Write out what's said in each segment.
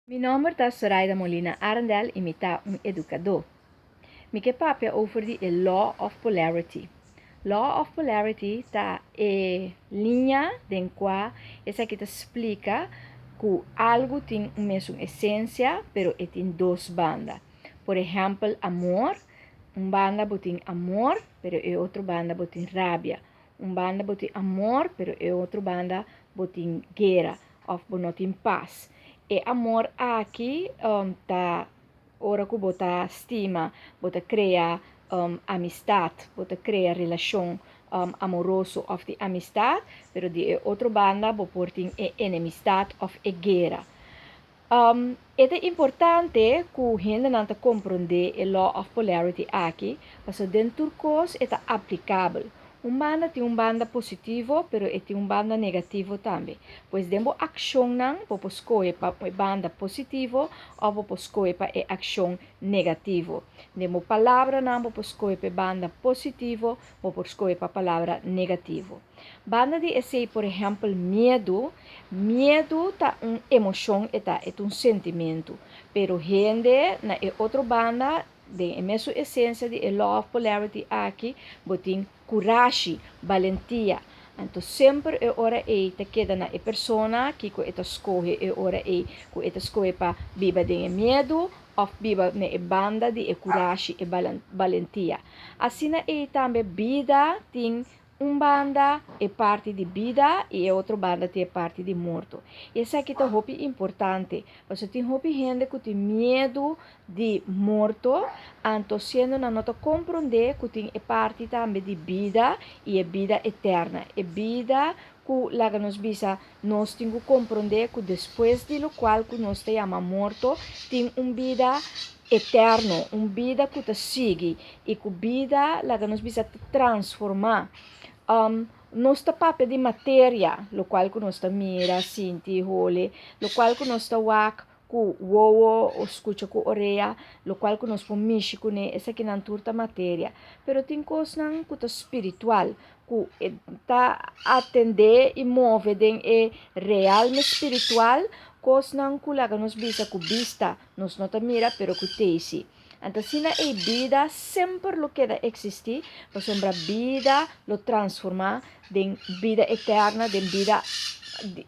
Mi nòmber ta Soraida Molina Arendel i mi ta un edukadó. Mi ke papia over di e Law of Polarity. Law of Polarity ta e liña den kua esaki ta splika ku algu tin un mesun esensia pero e tin dos banda. Por ehèmpel amor, un banda bo tin amor pero e otro banda bo tin rabia. Un banda bo tin amor, pero e otro banda bo tin guera of bo no tin pas. E amor aki ta ora ku bo ta stima, bo ta krea amistat, bo ta krea relashon amoroso of di amistat, pero di e otro banda bo por tin e enemistat of e guera. E ta importante ku hendenan ta komprondé e law of polarity aki, pasobra den tur kos e ta aplikabel. Un banda tin un banda positivo, pero e tin un banda negativo tambe. Pues den bo akshonnan bo por skohe pa e banda positivo òf bo por skohe pa e akshon negativo. Den bo palabranan bo por skohe pa e banda positivo, bo por skohe pa palabra negativo. Banda di esei, por ehèmpel, miedu. Miedu ta un emoshon, e ta, e ta un sentimentu. Pero hende na e otro banda, den e mesun esensia di e law of polarity aki, bo tin kurashi, balentia. Anto semper e ora ei ta keda na e persona kiko e ta skohe e ora ei, ku e ta skohe pa biba den e miedu òf biba na e banda di e kurashi, e balentia. Asina ei tambe bida tin Un banda e parti di bida i e otro banda tin e parti di morto. I esaki ta hopi importante, pasobra tin hopi hende ku tin miedu di morto, anto siendo nan no ta komprondé ku tin e parti tambe di bida i e bida eterna, e bida ku laga nos bisa nos tin ku komprondé ku despues di lokual ku nos ta yama morto tin un bida eterno, un bida ku ta sigui i ku bida, laga nos bisa, ta transformá. Nos ta papia di materia, lokual ku nos ta mira, sinti, hole, lokual ku nos ta wak ku wowo o skucha ku orea, lokual ku nos por mishi kuné, esakinan tur ta materia. Pero tin kosnan ku ta spiritual, ku ta atendé i move den e realme spiritual, kosnan ku laga nos bisa ku bista Nos no ta mira pero ku tei si. Anto asina ei bida semper lo keda eksistí pasobra bida lo transformá den bida eterna, den bida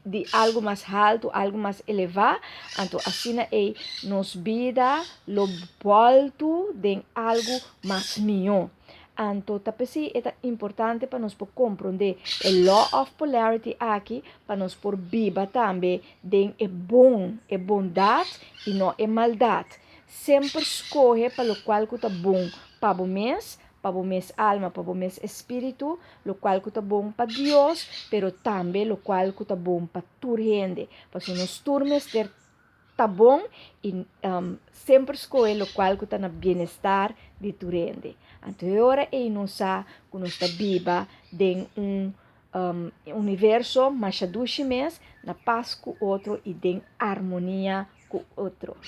di algu mas haltu, algu mas elevá. Anto asina ei nos bida lo bòltu den algu mas mihó. Anto ta p'esei e ta importante pa nos por komprondé e law of polarity aki pa nos por biba tambe den e bon, e bondat i no e maldat. Semper skohe pa lokual ku ta bon pa bo mes, pa bo mes alma, pa bo mes espíritu, lokual ku ta bon pa Dios, pero tambe lokual ku ta bon pa tur hende. Pasobra nos tur mester ta bon i semper skohe lokual ku ta na bienestar di tur hende. Anto e ora ei nos sa ku nos ta biba den un universo masha dushi mes, na pas ku otro i den armonia ku otro.